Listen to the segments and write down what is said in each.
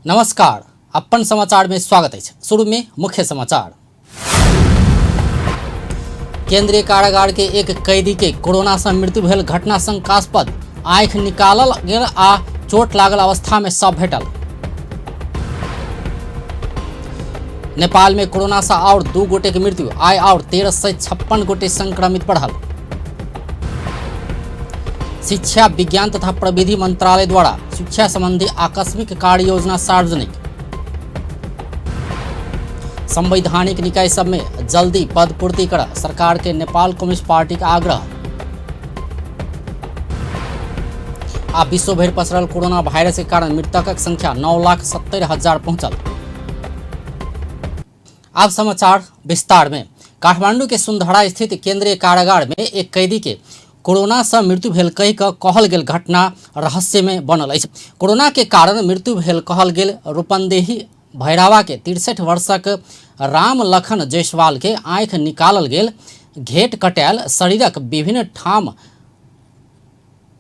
नमस्कार, अपन समाचार में स्वागत अछि। शुरू में मुख्य समाचार। केंद्रीय कारागार के एक कैदी के कोरोना से मृत्यु भेल घटना शंकास्पद, आंखि निकालल गेल आ चोट लागल अवस्था में शव भेटल। नेपाल में कोरोना से और 2 गोटे के मृत्यु, आइ और 1356 गोटे संक्रमित बढ़ल। शिक्षा विज्ञान तथा प्रविधि मंत्रालय द्वारा शिक्षा संबंधी आकस्मिक कार्य योजना सार्वजनिक। संवैधानिक निकाय सब में जल्दी पद पूर्ति कर सरकार के नेपाल कम्युनिस्ट पार्टी के आग्रह। आ विश्व भरि पसरल कोरोना वायरस के कारण मृतकक संख्या 9,70,000 पहुंचल। आब समाचार विस्तार में। काठमांडू के सुंदहरा स्थित केंद्रीय कारागार में एक कैदी के कोरोना से मृत्यु भेल कहि कऽ कहल गेल घटना रहस्य में बनल अछि। कोरोना के कारण मृत्यु भेल कहल गेल रूपंदेही भैरावा के 63 वर्षक राम लखन जायसवाल के आँखि निकालल गेल, घेट कटायल, शरीरक विभिन्न ठाम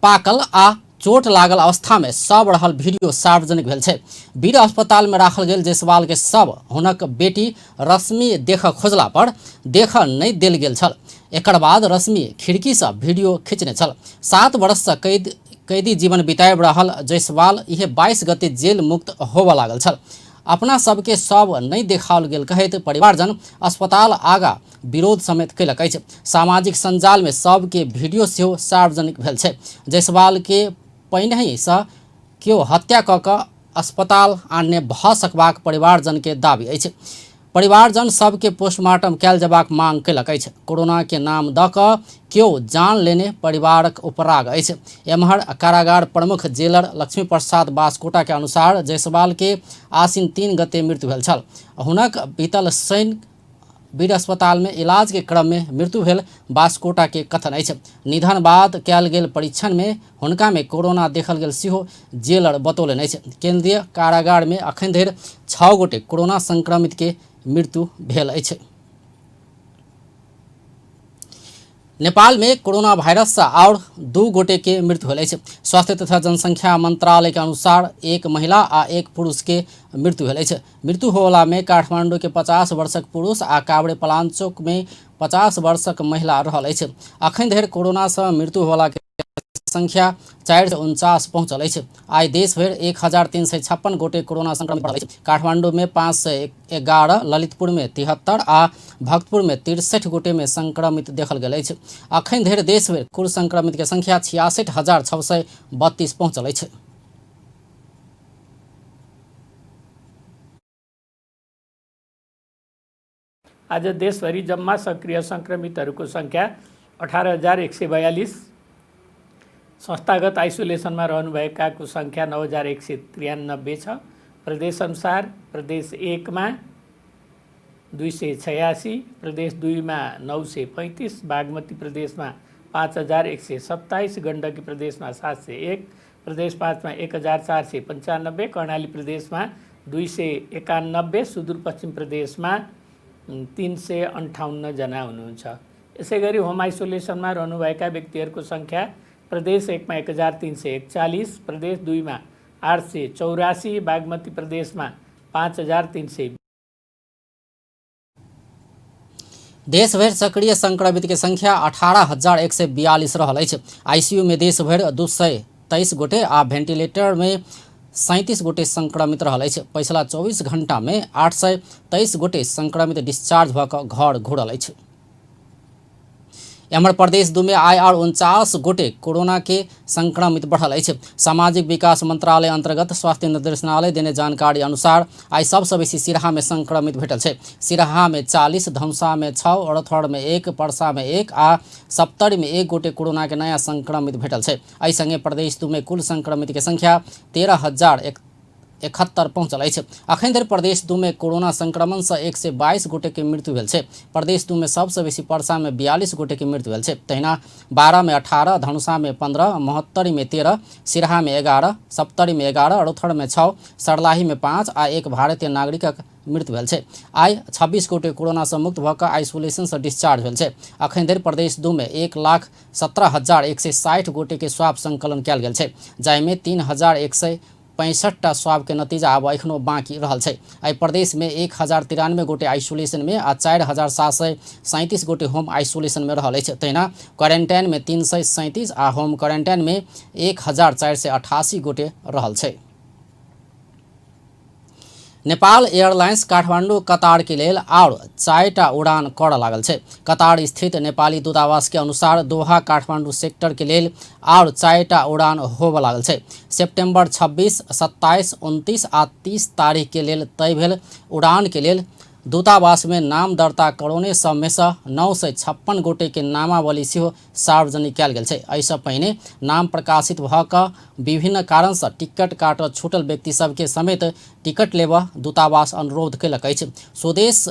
पाकल आ चोट लागल अवस्था में शव रहल वीडियो सार्वजनिक भेल छै। वीर अस्पताल में राखल गेल जायसवाल के शव हुनक बेटी रश्मि देख खोजला पर देख नहि देल गेल छल। एकर बाद रश्मि खिड़की से वीडियो खींचने छल। 7 वर्ष से कैदी जीवन बिताबि रहल जायसवाल इहे 22 गते जेल मुक्त होबऽ लागल छल। अपना सबके शव नहि देखाओल गेल कहैत परिवारजन अस्पताल आगा विरोध समेत कयलक अछि। सामाजिक सञ्जाल में शव के वीडियो सेहो सार्वजनिक भेल छै। जायसवाल के पहिनहि सँ केओ हत्या कऽ कऽ अस्पताल आनने भऽ सकबाक परिवारजन के दावी अछि। परिवारजन सबके पोस्टमार्टम कयल जेबाक मांग कयलक अछि। कोरोना के नाम दऽ कऽ केओ जान लेने परिवारक उपराग अछि। एम्हर कारागार प्रमुख जेलर लक्ष्मी प्रसाद बास्कोटा के अनुसार जायसवाल के आश्विन 3 गते मृत्यु भेल छल। हुनक बीतल शनि वीर अस्पताल में इलाज के क्रम में मृत्यु भेल बास्कोटा के कथन अछि। निधन बाद कयल गेल परीक्षण में हुनका में कोरोना देखल गेल सेहो जेलर बतौलनि अछि। केंद्रीय कारागार में अखन धरि 6 गोटे कोरोना संक्रमित के मृत्यु भेल अछि। नेपाल में कोरोना वायरस से और 2 गोटे के मृत्यु भेल अछि। स्वास्थ्य तथा जनसंख्या मंत्रालय के अनुसार 1 महिला आ 1 पुरुष के मृत्यु भेल अछि। मृत्यु होवला में काठमांडू के 50 वर्षक पुरुष आ काभ्रे पलाञ्चोक में 50 वर्षक महिला रहल अछि। अखन धरि कोरोना से मृत्यु होवला के संख्या 449 पहुंचल अछि। आइ देश भरि 1356 गोटे कोरोना संक्रमित बढ़ल अछि। काठमांडू में 511, ललितपुर में 73 आ भक्तपुर में 63 गोटे में संक्रमित देखल गेल अछि। अखन धरि देश भरि कुल संक्रमित के संख्या 66,632 पहुंचल अछि। आज देशभरि जम्मा सक्रिय संक्रमितहरूको संख्या 18,142, संस्थागत आइसोलेसनमा रहनुभएकाको संख्या 9,193 छ। प्रदेश अनुसार प्रदेश 1 मा 286, प्रदेश 2 मा 935, बागमती प्रदेशमा 5,127, गण्डकी प्रदेशमा 701, प्रदेश 5 मा 1,495, कर्णाली प्रदेशमा 291, सुदूरपश्चिम प्रदेशमा 358 जना हुनुहुन्छ। यसैगरी होम आइसोलेसनमा रहनुभएका व्यक्तिहरूको संख्या प्रदेश 1 मा 1,341, प्रदेश 2 मा 884, बागमती प्रदेशमा 5,300। देशभरि सक्रिय संक्रमित के संख्या 18,142 रहल अछि। आईसीयू में देशभरि 223 गोटे आ वेंटिलेटर में 37 गोटे संक्रमित रहल अछि। पछिला 24 घंटा में 823 गोटे संक्रमित डिस्चार्ज भऽ कऽ घर घुरल अछि। एम्हर प्रदेश 2 में आइ आओर 49 गोटे कोरोना के संक्रमित बढ़ल अछि। सामाजिक विकास मंत्रालय अंतर्गत स्वास्थ्य निर्देशनालय देने जानकारी अनुसार आइ सबसँ बेसी सिरहा में संक्रमित भेटल छै। सिरहा में 40, धनुषा में 6, रौतहट में 1, परसा में 1 आ सप्तरी में 1 गोटे कोरोना के नया संक्रमित भेटल छै। एहि संगे प्रदेश 2 में कुल संक्रमित के संख्या 13,071 पहुंचल अछि। अखन धरि प्रदेश 2 में कोरोना संक्रमण से 122 गोटे के मृत्यु भेल छै। प्रदेश 2 में सबसँ बेसी परसा में 42 गोटे के मृत्यु भेल छै। तहिना 12 में 18, धनुषा में 15, महोत्तरी में 13, सिरहा में 11, सप्तरी में 11, रौतहट में 6, सर्लाही में 5 आ 1 भारतीय नागरिकक मृत्यु भेल छै। आइ 26 गोटे कोरोना से मुक्त भऽ कऽ आइसोलेशन से डिस्चार्ज भेल छै। अखन धरि प्रदेश 2 में 1,17,160 गोटे के स्वाब संकलन कयल गेल छै, जाहिमे 3,100 65 टा स्वाब के नतीजा आब एखनो बाँकी रहल छै। एहि प्रदेश में 1093 गोटे आइसोलेशन में आ 4737 गोटे होम आइसोलेशन में रहल अछि। तहिना क्वारेंटाइन में 337 आ होम क्वारेंटाइन में 1488 गोटे रहल छै। नेपाल एयरलाइंस काठमांडू कतार के लेल आओर 4टा उड़ान करऽ लागल छै। कतार स्थित नेपाली दूतावास के अनुसार दोहा काठमांडू सेक्टर के लेल आओर 4टा उड़ान होबऽ लागल छै। सेप्टेम्बर 26, 27, 29 आ 30 तारीख के लेल तय भेल उड़ान के लेल दूतावास में नाम दर्ता करौने सब में सँ 956 गोटे के नामावली सेहो सार्वजनिक कयल गेल छै। एहिसँ पहिने नाम प्रकाशित भऽ कऽ विभिन्न कारणसँ टिकट काटऽ छूटल व्यक्ति सबके समेत टिकट लेबऽ दूतावास अनुरोध कयलक अछि। स्वदेश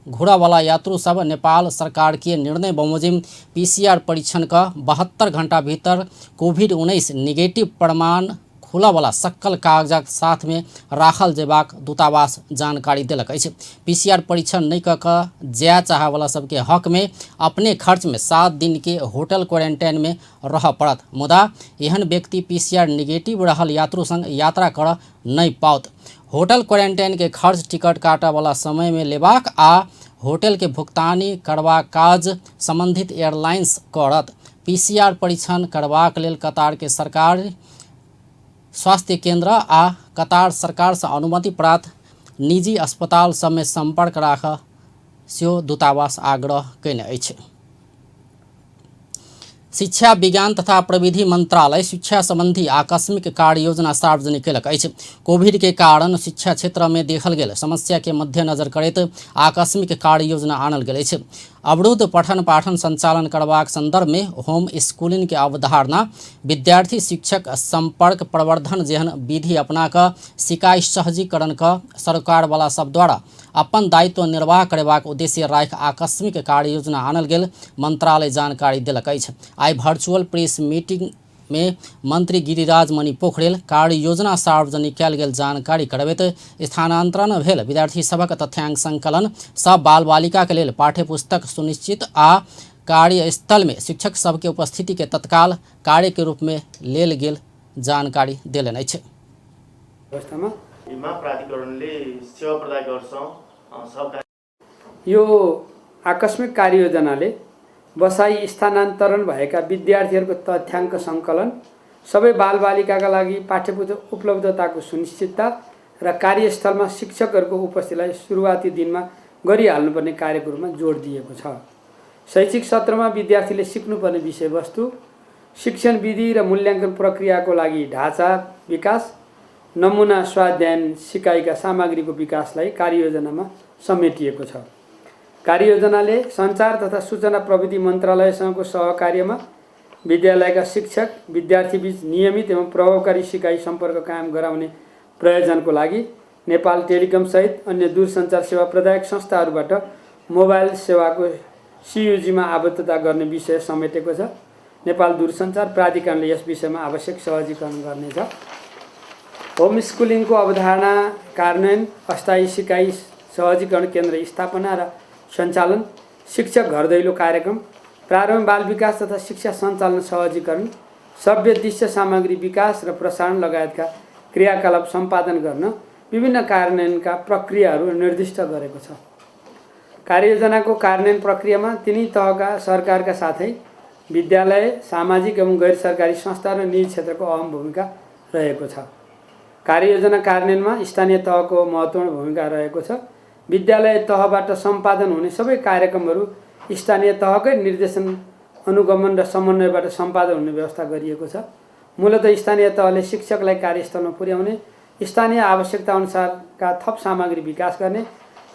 घुरऽवला यात्रु सब नेपाल सरकार के निर्णय बमोजिम पीसीआर परीक्षण कऽ 72 घंटा भीतर कोविड-19 निगेटिव प्रमाण खुलऽवला सकल कागजात साथमे राखल जेबाक दूतावास जानकारी देलक अछि। पीसीआर परीक्षण नहि कऽ कऽ जाय चाहऽवला सबके हकमे अपने खर्चमे 7 दिनके होटल क्वारेंटाइनमे रहऽ पड़त, मुदा एहन व्यक्ति पीसीआर निगेटिव रहल यात्रु संग यात्रा करऽ नहि पाओत। होटल क्वारेंटाइन के खर्च टिकट काटऽवला समयमे लेबाक आ होटल के भुगतानी करबाक काज संबंधित एयरलाइंस करत। पीसीआर परीक्षण करबाक लेल कतार के सरकारी स्वास्थ्य केंद्र आ कतार सरकार सँ अनुमति प्राप्त निजी अस्पताल सबमे संपर्क राखऽ सेहो दूतावास आग्रह कयने अछि। शिक्षा विज्ञान तथा प्रविधि मंत्रालय शिक्षा संबंधी आकस्मिक कार्य योजना सार्वजनिक कयलक अछि। कोविड के कारण शिक्षा क्षेत्र में देखल गेल समस्या के मद्देनजर करैत आकस्मिक कार्य योजना आनल गेल अछि। अवरुद्ध पठन पाठन संचालन करबाक संदर्भ में होम स्कूलिंग के अवधारणा, विद्यार्थी शिक्षक संपर्क प्रवर्धन जेहन विधि अपना कऽ सिकाई सहजीकरण कऽ सरकार वाला सब द्वारा अपन दायित्व निर्वाह करेबाक उद्देश्य राखि आकस्मिक कार्य योजना आनल गेल मंत्रालय जानकारी देलक अछि। आइ वर्चुअल प्रेस मीटिंग में मंत्री गिरिराज मणि पोखरेल कार्य योजना सार्वजनिक कयल गेल जानकारी करबैत स्थानांतरण भेल विद्यार्थी सभक तथ्यांक संकलन, सब बाल बालिका के लेल पाठ्य पुस्तक सुनिश्चित आ कार्यस्थल में शिक्षक सबके उपस्थिति के तत्काल कार्य के रूप में लेल गेल जानकारी देलनि अछि। अवस्थामा प्राधिकरणले सेवा प्रदान गर्छ सहकारी। यो आकस्मिक कार्ययोजनाले बसाई स्थानान्तरण भएका विद्यार्थीहरूको तथ्याङ्क सङ्कलन, सबै बालबालिकाका लागि पाठ्यपुस्तक उपलब्धताको सुनिश्चितता र कार्यस्थलमा शिक्षकहरूको उपस्थितिलाई सुरुवाती दिनमा गरिहाल्नुपर्ने कार्यको रूपमा जोड दिएको छ। शैक्षिक सत्रमा विद्यार्थीले सिक्नुपर्ने विषयवस्तु, शिक्षण विधि र मूल्याङ्कन प्रक्रियाको लागि ढाँचा विकास, नमुना स्वाध्यायन सिकाइका सामग्रीको विकासलाई कार्ययोजनामा समेटिएको छ। कार्ययोजनाले सञ्चार तथा सूचना प्रविधि मन्त्रालयसँगको सहकार्यमा विद्यालयका शिक्षक विद्यार्थीबीच नियमित एवं प्रभावकारी सिकाइ सम्पर्क कायम गराउने प्रयोजनको लागि नेपाल टेलिकम सहित अन्य दूरसञ्चार सेवा प्रदायक संस्थाहरूबाट मोबाइल सेवाको सियुजीमा आबद्धता गर्ने विषय समेटेको छ। नेपाल दूरसञ्चार प्राधिकरणले यस विषयमा आवश्यक सहजीकरण गर्नेछ। होम स्कुलिङको अवधारणा कार्यान्वयन, अस्थायी सिकाइ सहजीकरण केन्द्र स्थापना र सञ्चालन, शिक्षक घर दैलो कार्यक्रम, प्रारम्भिक बाल विकास तथा शिक्षा सञ्चालन सहजीकरण, सभ्य दृश्य सामग्री विकास र प्रसारण लगायतका क्रियाकलाप सम्पादन गर्न विभिन्न कार्यान्वयनका प्रक्रियाहरू निर्दिष्ट गरेको छ। कार्ययोजनाको कार्यान्वयन प्रक्रियामा तिनै तहका सरकारका साथै विद्यालय, सामाजिक एवं गैर सरकारी संस्था र निजी क्षेत्रको अहम भूमिका रहेको छ। कार्ययोजना कार्यान्वयनमा स्थानीय तहको महत्त्वपूर्ण भूमिका रहेको छ। विद्यालय तहबाट सम्पादन हुने सबै कार्यक्रमहरू स्थानीय तहकै निर्देशन, अनुगमन र समन्वयबाट सम्पादन हुने व्यवस्था गरिएको छ। मूलत स्थानीय तहले शिक्षकलाई कार्यस्थलमा पुर्याउने, स्थानीय आवश्यकता अनुसारका थप सामग्री विकास गर्ने,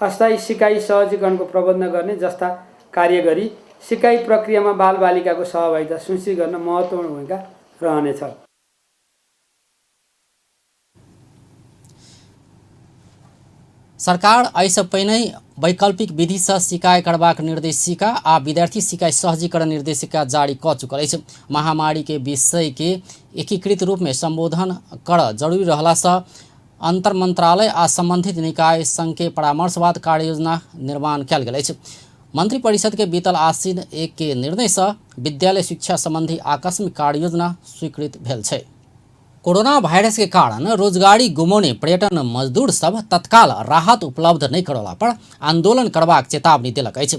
अस्थायी सिकाइ सहजीकरणको प्रबन्ध गर्ने जस्ता कार्य गरी सिकाइ प्रक्रियामा बालबालिकाको सहभागिता सुनिश्चित गर्न महत्त्वपूर्ण भूमिका रहनेछ। सरकार एहिसँ पहिने वैकल्पिक विधिसँ सिकाइ करबाक निर्देशिका आ विद्यार्थी सिकाइ सहजीकरण निर्देशिका जारी कऽ चुकल अछि। महामारी के विषय के एकीकृत रूपमे संबोधन करऽ जरूरी रहलासँ अंतर मंत्रालय आ संबंधित निकाय संघ के परामर्श बाद कार्ययोजना निर्माण कयल गेल अछि। मंत्रिपरिषद के बीतल आश्विन 1 के निर्णयसँ विद्यालय शिक्षा संबंधी आकस्मिक कार्ययोजना स्वीकृत भेल छै। कोरोना वायरस के कारण रोजगारी गुमौने पर्यटन मजदूर सब तत्काल राहत उपलब्ध नहि करौला पर आंदोलन करबाक चेतावनी देलक अछि।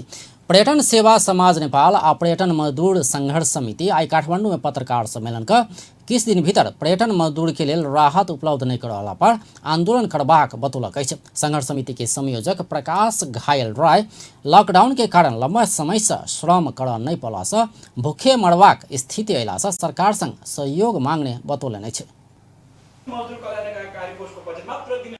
पर्यटन सेवा समाज नेपाल आ पर्यटन मजदूर संघर्ष समिति आइ काठमांडू में पत्रकार सम्मेलन क किछु दिन भीतर पर्यटन मजदूर के लेल राहत उपलब्ध नहि करौला पर आंदोलन करबाक बतौलक अछि। संघर्ष समिति के संयोजक प्रकाश घायल राय लॉकडाउन के कारण लंबा समय से श्रम करऽ नहि पौला से भूखे मरबाक स्थिति अयला से सरकार संग सहयोग मांगने बतौलनि अछि। मजदुर कल्याणकारी कोषको बजेट मात्र दिन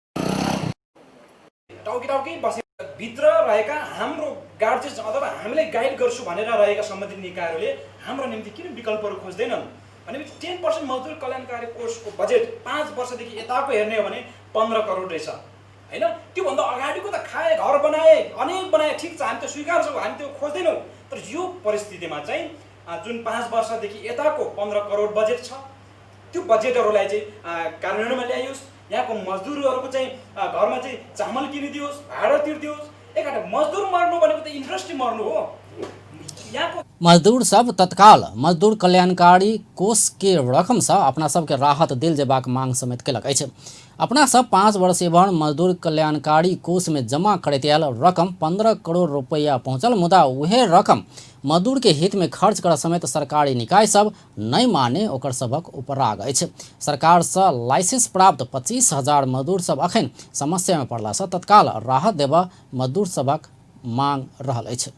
टाउकी टाउकी बसेर भित्र रहेका हाम्रो गार्जेन्स अथवा हामीलाई गाइड गर्छु भनेर रहेका सम्बन्धित निकायहरूले हाम्रो निम्ति किन विकल्पहरू खोज्दैनन् भनेपछि 10% मजदुर कल्याणकारी कोषको बजेट 5 वर्षदेखि यताको हेर्ने हो भने 15 करोड रहेछ होइन। त्योभन्दा अगाडिको त खाए, घर बनाए, अनेक बनाए, ठिक छ, हामी त्यो स्वीकार्छौँ, हामी त्यो खोज्दैनौँ। तर यो परिस्थितिमा चाहिँ जुन 5 वर्षदेखि यताको 15 करोड बजेट छ त्यो बजेटहरूलाई चाहिँ कार्यान्वयनमा ल्याइयोस्। यहाँको मजदुरहरूको चाहिँ घरमा चाहिँ चामल किनिदियोस्, भाडा तिर्दियोस्। एक मजदुर मर्नु भनेको त इन्डस्ट्री मर्नु हो। यहाँको मजदूर सब तत्काल मजदूर कल्याणकारी कोष के रकम से अपना सबके राहत देल जेबाक मांग समेत केलक अछि। अपना सब 5 वर्ष एवं मजदूर कल्याणकारी कोष में जमा करैत आयल रकम 15 करोड़ रुपैया पहुंचल, मुदा उहे रकम मजदूर के हित में खर्च कर समेत सरकारी निकाय सब नहि माने ओकर सभक उपराग अछि। सरकार से लाइसेंस प्राप्त 25,000 मजदूर सब अखन समस्या में पड़ला से तत्काल राहत देबऽ मजदूर सभक मांग रहल अछि।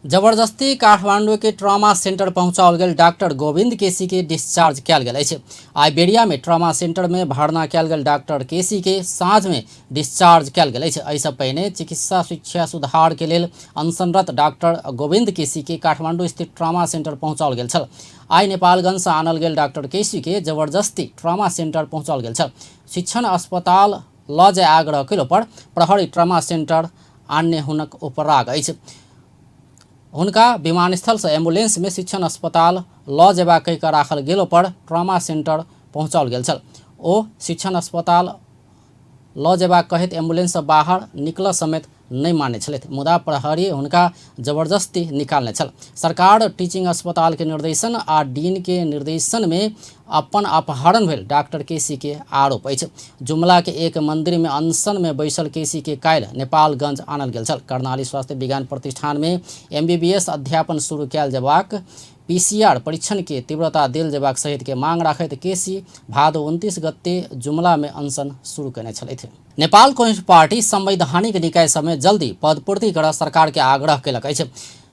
जबरदस्ती काठमांडू के ट्रॉमा सेंटर पहुंचाओल गेल डॉक्टर गोविंद केसी के डिस्चार्ज कयल गेल अछि। आइ बेरिया में ट्रॉमा सेंटर में भर्ना कयल गेल डॉक्टर केसी के साँझ में डिस्चार्ज कयल गेल अछि। एहिसँ पहिने चिकित्सा शिक्षा सुधार के लेल अनशनरत डॉक्टर गोविंद केसी के काठमांडू स्थित ट्रॉमा सेंटर पहुंचाओल गेल छल। आइ नेपालगंज से आनल गेल डॉक्टर केसी के जबरदस्ती ट्रॉमा सेंटर पहुंचाओल गेल छल। शिक्षण अस्पताल लऽ जाय आग्रह कयलो पर प्रहरी ट्रॉमा सेंटर आनने हुनक उपराग अछि। हुनका विमानस्थल से एम्बुलेंस में शिक्षण अस्पताल लऽ जेबाक कहि कऽ राखल गेलो पर ट्रॉमा सेंटर पहुंचाओल गेल छल। ओ शिक्षण अस्पताल लऽ जेबाक कहैत एम्बुलेंस से बाहर निकलऽ समेत नहि मानने छलथि, मुदा प्रहरी हुनका जबरदस्ती निकालने छल। सरकार टीचिंग अस्पताल के निर्देशन आ डीन के निर्देशन में अपन अपहरण भेल डॉक्टर केसी के आरोप अछि। जुमला के एक मंदिर में अनशन में बैसल केसी के काल्हि नेपालगंज आनल गेल छल। कर्णाली स्वास्थ्य विज्ञान प्रतिष्ठान में एमबीबीएस अध्यापन शुरू कयल जेबाक, पीसीआर परीक्षण के तीव्रता देल जेबाक सहित के मांग राखैत केसी भादो 29 गते जुमला में अनशन शुरू केने छलथि। नेपाल कम्युनिस्ट पार्टी संवैधानिक निकाय सबमे जल्दी पदपूर्ति कर सरकार के आग्रह केलक अछि।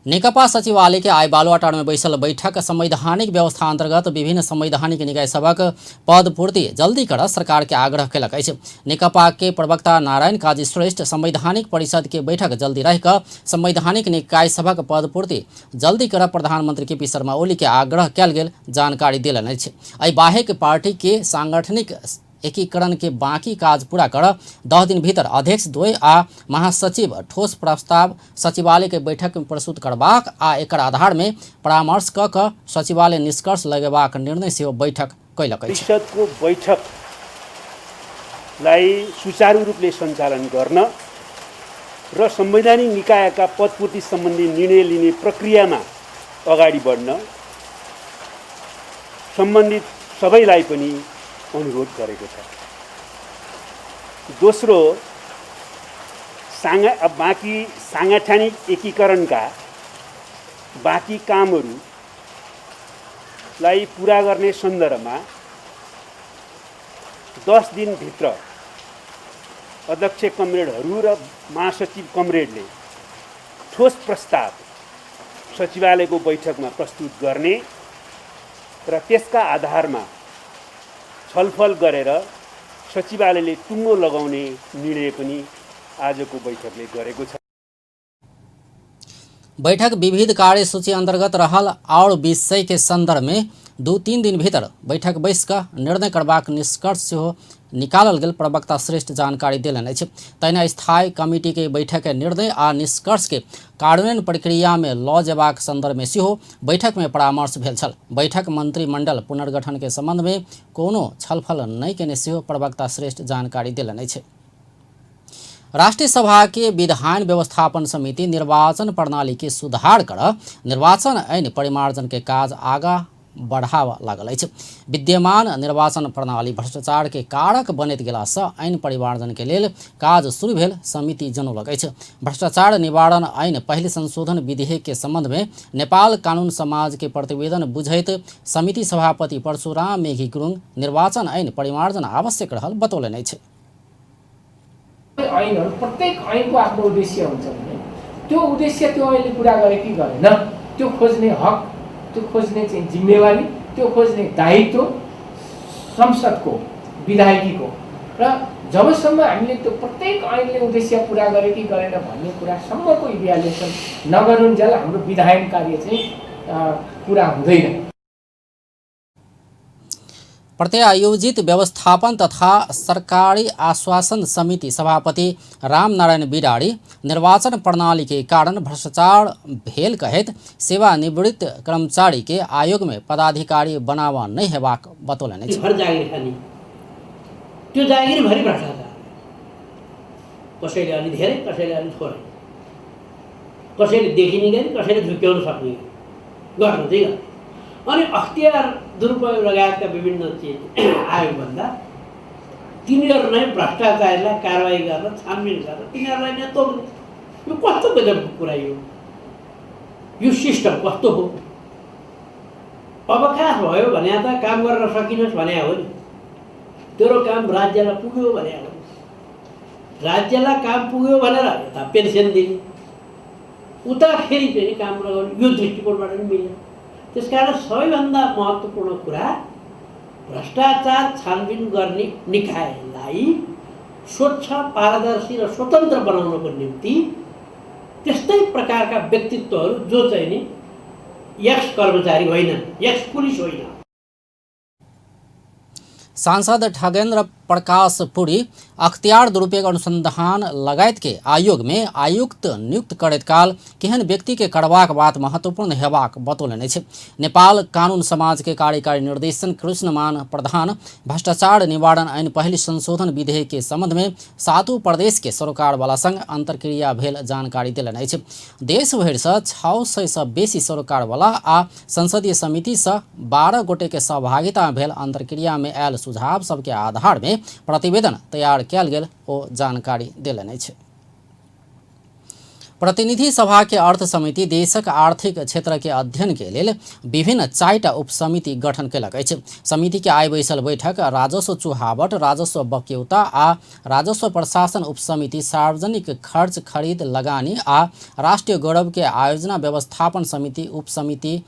नेकपा सचिवालय के आइ बालुवाटार में बैसल बैठक संवैधानिक व्यवस्था अंतर्गत विभिन्न संवैधानिक निकाय सभक पदपूर्ति जल्दी कर सरकार के आग्रह केलक अछि। नेकपा के प्रवक्ता नारायण काजी श्रेष्ठ संवैधानिक परिषद के बैठक जल्दी रहि कऽ संवैधानिक निकाय सभक पदपूर्ति जल्दी कर प्रधानमंत्री के पी शर्मा ओली के आग्रह कयल गेल जानकारी देलनि अछि। एहि बाहेक पार्टी के सांगठनिक एकीकरण के बाकी काज पूरा कर 10 दिन भीतर अध्यक्ष द्वय आ महासचिव ठोस प्रस्ताव सचिवालय के बैठक में प्रस्तुत करबाक आ एकर आधार में परामर्श क कऽ सचिवालय निष्कर्ष लगेबाक निर्णय सेहो बैठक कयलक अछि। परिषदको बैठकलाई सुचारू रूपले सञ्चालन गर्न र संवैधानिक निकायका पदपूर्ति सम्बन्धी निर्णय लिने प्रक्रियामा अगाडि बढ्न सम्बन्धित सबैलाई पनि अनुरोध गरेको छ। दोस्रो, बाँकी साङ्गठनिक एकीकरणका बाँकी कामहरूलाई पुरा गर्ने सन्दर्भमा 10 दिनभित्र अध्यक्ष कमरेडहरू र महासचिव कमरेडले ठोस प्रस्ताव सचिवालयको बैठकमा प्रस्तुत गर्ने र त्यसका आधारमा छलफल गरेर सचिवालयले टुङ्गो लगाउने निर्णय पनि आजको बैठकले गरेको छ। बैठक विविध कार्यसूची अंतर्गत रहल और विषय के संदर्भ में 2-3 दिन भीतर बैठक बैस कऽ निर्णय करबाक निष्कर्ष सेहो निकालल गेल प्रवक्ता श्रेष्ठ जानकारी देलनि अछि। तहिना स्थायी कमिटी के बैठक के निर्णय आ निष्कर्ष के कार्यान्वयन प्रक्रिया में लऽ जेबाक संदर्भ में सेहो बैठक में परामर्श भेल छल। बैठक मंत्रिमंडल पुनर्गठन के संबंध में कोनो छलफल नहि केने सेहो प्रवक्ता श्रेष्ठ जानकारी देलनि अछि। राष्ट्रीय सभा के विधान व्यवस्थापन समिति निर्वाचन प्रणाली के सुधार कर निर्वाचन ऐन परिमार्जन के काज आगा बढ़ावा लागल अछि। विद्यमान निर्वाचन प्रणाली भ्रष्टाचार के कारक बनैत गेला सँ ऐन परिमार्जन के लेल काज शुरू भेल समिति जनौलक अछि। भ्रष्टाचार निवारण ऐन पहिल संशोधन विधेयक के संबंध में नेपाल कानून समाज के प्रतिवेदन बुझैत समिति सभापति परशुराम मेघी गुरुङ निर्वाचन ऐन परिमार्जन आवश्यक रहल बतौलनि अछि। ऐनहरू प्रत्येक ऐनको आफ्नो उद्देश्य हुन्छ भने त्यो उद्देश्य त्यो ऐनले पुरा गरे कि गरेन त्यो खोज्ने हक, त्यो खोज्ने चाहिँ जिम्मेवारी, त्यो खोज्ने दायित्व संसदको, विधायकीको। र जबसम्म हामीले त्यो प्रत्येक ऐनले उद्देश्य पुरा गरे कि गरेन भन्ने कुरासम्मको इभ्यालुएसन नगरुन्जेल हाम्रो विधायन कार्य चाहिँ पुरा हुँदैन। प्रत्यायोजित व्यवस्थापन तथा सरकारी आश्वासन समिति सभापति रामनारायण बिराड़ी निर्वाचन प्रणाली के कारण भ्रष्टाचार भेल कहैत सेवानिवृत्त कर्मचारी के आयोग में पदाधिकारी बनावा नहीं हेबाक बतौलनि अछि। भर जागिर खाने त्यो जागिरभरि भ्रष्टाचार, कसैले अलि धेरै, कसैले अलि थोरै, कसैले देखिने गरी, कसैले झुक्क्याउन सक्ने गरी गर्नु चाहिँ गर्नु। अनि अख्तियार दुरुपयोग लगायतका विभिन्न चिज आयोगभन्दा तिनीहरू नै भ्रष्टाचारीलाई कारवाही गरेर छानबिन गरेर तिनीहरूलाई नै तोक्ने, यो कस्तो गजबको कुरा? यो सिस्टम कस्तो हो? अवकाश भयो भने त काम गर्न सकिनस् भने हो नि, तेरो काम राज्यलाई पुग्यो भने हो, राज्यलाई काम पुग्यो भनेर यता पेन्सन दिने, उता फेरि चाहिँ काम लगाउने, यो दृष्टिकोणबाट पनि मिल्ने। त्यसकारण सबैभन्दा महत्त्वपूर्ण कुरा भ्रष्टाचार छानबिन गर्ने निकायलाई स्वच्छ, पारदर्शी र स्वतन्त्र बनाउनको निम्ति त्यस्तै प्रकारका व्यक्तित्वहरू जो चाहिँ नि एक्स कर्मचारी होइनन्, एक्स पुलिस होइन। सांसद ठगेन्द्र प्रकाश पुरी अख्तियार दुरुपयोग अनुसंधान लगायत के आयोग में आयुक्त नियुक्त करैत काल केहन व्यक्ति के करबाक बात महत्वपूर्ण हेबाक बतौलनि अछि। नेपाल कानून समाज के कार्यकारी निर्देशन कृष्णमान प्रधान भ्रष्टाचार निवारण ऐन पहिल संशोधन विधेयक के संबंध में सातों प्रदेश के सरोकारवाला संग अंतर्क्रिया भेल जानकारी देलनि अछि। देशभरि सँ 600 सँ बेसी सरोकारवाला आ संसदीय समिति सँ 12 गोटे के सहभागिता में भेल अंतर्क्रिया में आयल सुझाव सबके आधार में प्रतिवेदन तैयार कयल गेल ओ जानकारी देलनि अछि। प्रतिनिधि सभा के अर्थ समिति देशक आर्थिक क्षेत्र के अध्ययन के लेल विभिन्न 4टा उपसमिति गठन कयलक अछि। समिति के आइ बैसल बैठक राजस्व चुहावट, राजस्व बक्यौता आ राजस्व प्रशासन उपसमिति, सार्वजनिक खर्च खरीद लगानी आ राष्ट्रीय गौरव के आयोजना व्यवस्थापन समिति उपसमिति,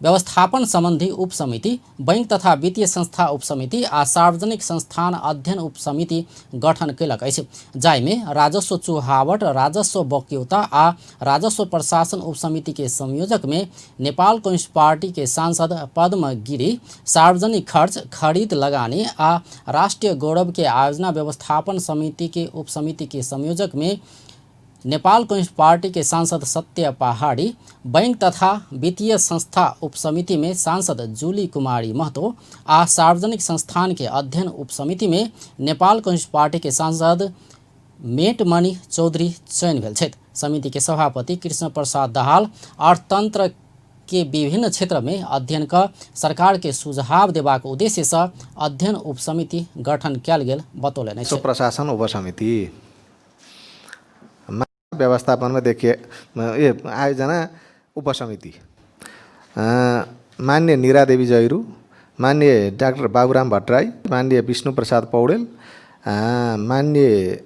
व्यवस्थापन संबंधी उपसमिति, बैंक तथा वित्तीय संस्था उपसमिति आ सार्वजनिक संस्थान अध्ययन उपसमिति गठन कयलक अछि। जाहिमे राजस्व चुहावट, राजस्व बक्यौता आ राजस्व प्रशासन उपसमिति के संयोजक में नेपाल कम्युनिस्ट पार्टी के सांसद पद्म गिरी, सार्वजनिक खर्च खरीद लगानी आ राष्ट्रीय गौरव के आयोजना व्यवस्थापन समिति के उपसमिति के संयोजक में नेपाल कम्युनिस्ट पार्टी के सांसद सत्य पहाड़ी, बैंक तथा वित्तीय संस्था उपसमिति में सांसद जूली कुमारी महतो आ सार्वजनिक संस्थान के अध्ययन उपसमिति में नेपाल कम्युनिस्ट पार्टी के सांसद मेटमणि चौधरी चयन भेल छथि। समिति के सभापति कृष्ण प्रसाद दाहाल अर्थतंत्र के विभिन्न क्षेत्र में अध्ययन क सरकार के सुझाव देबाक उद्देश्य से अध्ययन उपसमिति गठन कयल गेल बतौलनि अछि। प्रशासन उपसमिति व्यवस्थापन में देखिए ये आयोजना उपसमिति मान्य नीरा देवी जैरू, मान्य डाक्टर बाबुराम भट्टराई, मान्य विष्णु प्रसाद पौडेल, मान्य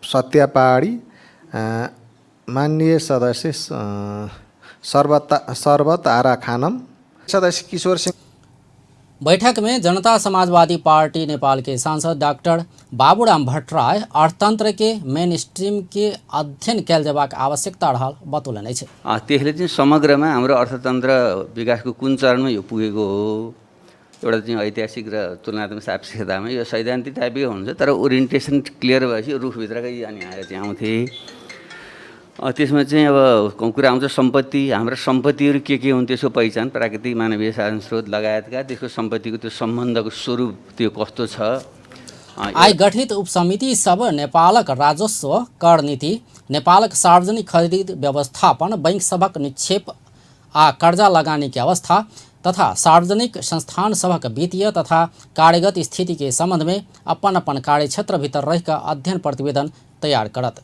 सत्या पहाडी, मान्य सदस्य सर्वतारा खानम, सदस्य किशोर सिंह। बैठक में जनता समाजवादी पार्टी नेपाल के सांसद डॉक्टर बाबूराम भट्टराई अर्थतंत्र के मेन स्ट्रीम के अध्ययन कयल जेबाक आवश्यकता रहल बतौलनि अछि। त्यसले चाहिँ समग्रमा हाम्रो अर्थतन्त्र विकासको कुन चरणमा यो पुगेको हो, एउटा चाहिँ ऐतिहासिक र तुलनात्मक सापेक्षतामा यो सैद्धान्तिक टाइपकै हुन्छ, तर ओरिएन्टेसन क्लियर भएपछि रुखभित्रकै अनि आएर चाहिँ आउँथे। त्यसमा चाहिँ अब कुरा आउँछ सम्पत्ति, हाम्रो सम्पत्तिहरू के हुन् त्यसको पहिचान, प्राकृतिक मानवीय साधन स्रोत लगायतका त्यसको सम्पत्तिको त्यो सम्बन्धको स्वरूप त्यो कस्तो छ। आइ गठित उपसमिति सब नेपालक राजस्व कर नीति, नेपालक सार्वजनिक खरीद व्यवस्थापन, बैंक सभक निक्षेप आ कर्जा लगानी के अवस्था तथा सार्वजनिक संस्थान सभक वित्तीय तथा कार्यगत स्थिति के संबंध में अपन अपन कार्यक्षेत्र भीतर रहिकऽ अध्ययन प्रतिवेदन तैयार करत।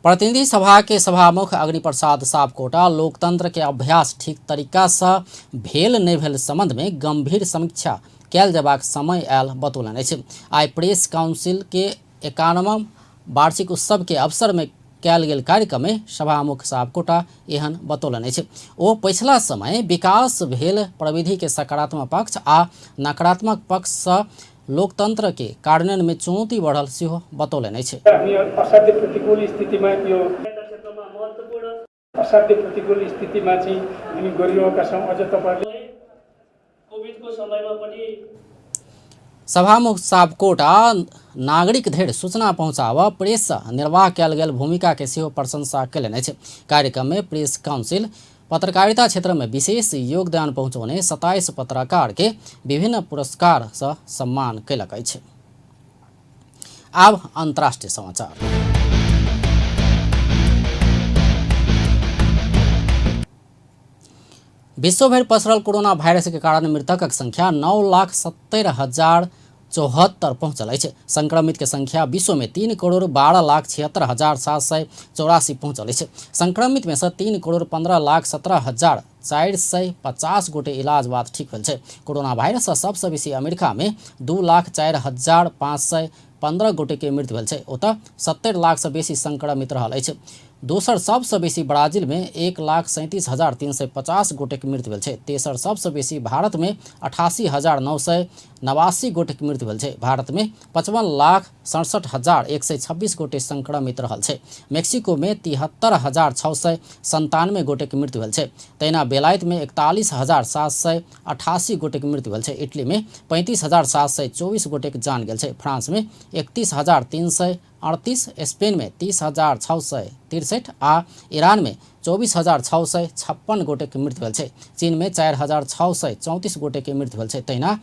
प्रतिनिधि सभा के सभामुख अग्निप्रसाद सापकोटा लोकतंत्र के अभ्यास ठीक तरीका से भेल नहि भेल संबंध में गंभीर समीक्षा कयल जयबाक समय आयल बतौलनि अछि। आइ प्रेस काउंसिल के 91वां वार्षिक उत्सव के अवसर में कयल गेल कार्यक्रम में सभामुख सापकोटा एहन बतौलनि अछि। ओ पछिला समय विकास भेल प्रविधि के सकारात्मक पक्ष आ नकारात्मक पक्ष से लोकतंत्र के कार्यान्वयन में चुनौती बढ़ल सेहो बतौलनि अछि। हामी असाध्य प्रतिकूल स्थितिमा यो असाध्य प्रतिकूल स्थितिमा चाहिँ हामी गरिरहेका छौँ। अझ तपाईहरुले कोभिडको समयमा पनि सभामुख सापकोटा नागरिक धरि सूचना पहुँचाबऽ प्रेस निर्वाह कयल गेल भूमिका के सेहो प्रशंसा कयलनि अछि। कार्यक्रम में प्रेस काउंसिल पत्रकारिता क्षेत्र में विशेष योगदान पहुँचौने 27 पत्रकार के विभिन्न पुरस्कार से सम्मान कयलक अछि। आब अंतर्राष्ट्रीय समाचार। विश्वभरि पसरल कोरोना वायरस के कारण मृतकक संख्या 9,70,074 पहुंचल अछि। संक्रमित के संख्या विश्व में 3,12,76,784 पहुंचल अछि। संक्रमित में से 3,15,17,450 गोटे इलाज बाद ठीक भेल छै। कोरोना वायरस से सबसे बेसी अमेरिका में 2,04,515 गोटे के मृत्यु भेल छै। ओतऽ 70 लाख से बेसी संक्रमित रहल अछि। दोसर सबसे बेसी ब्राजील में 1,37,350 गोटे के मृत्यु भेल छै। तेसर सबसे बेसी भारत में 88,989 गोटे के मृत्यु भेल छै। भारत में 55,67,126 गोटे संक्रमित रहल छै। मेक्सिको में 73,697 गोटे के मृत्यु भेल छै। तहिना बेलायत में 41,788 गोटे के मृत्यु भेल छै। इटली में 35,724 गोटे के जान गेल छै। फ्रांस में 31,338, स्पेन में 30,663 आ ईरान में 24,656 गोटे के मृत्यु भेल छै। चीन में 4,634 गोटे के मृत्यु भेल छै। तहिना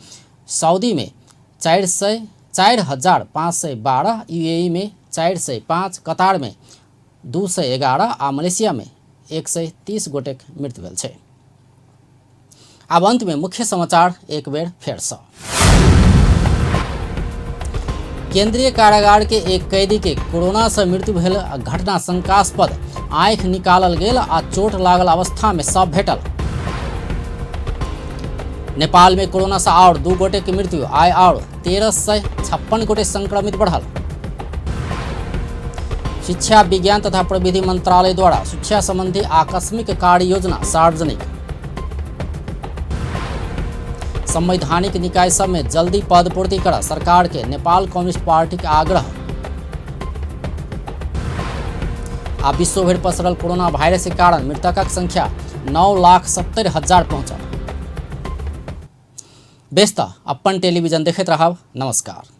सऊदी में 4,512, यूएई में 405, कतार में 211 आ मलेशिया में 130 गोटे के मृत्यु भेल छै। आब अंत में मुख्य समाचार एक बेर फेर से। केंद्रीय कारागार के एक कैदी के कोरोना से मृत्यु भेल घटना शंकास्पद, आँखि निकालल गेल आ चोट लागल अवस्था में शव भेटल। नेपाल में कोरोना से और 2 गोटे के मृत्यु, आइ और 1356 गोटे संक्रमित बढ़ल। शिक्षा विज्ञान तथा प्रविधि मंत्रालय द्वारा शिक्षा संबंधी आकस्मिक कार्य योजना सार्वजनिक। संवैधानिक निकाय सब में जल्दी पद पूर्ति कर सरकार के नेपाल कम्युनिस्ट पार्टी के आग्रह। आ विश्वभरि पसरल कोरोना वायरस के कारण मृतकक संख्या 9,70,000 पहुंचल। बेस त अपन टेलीविजन देखैत रहब। नमस्कार।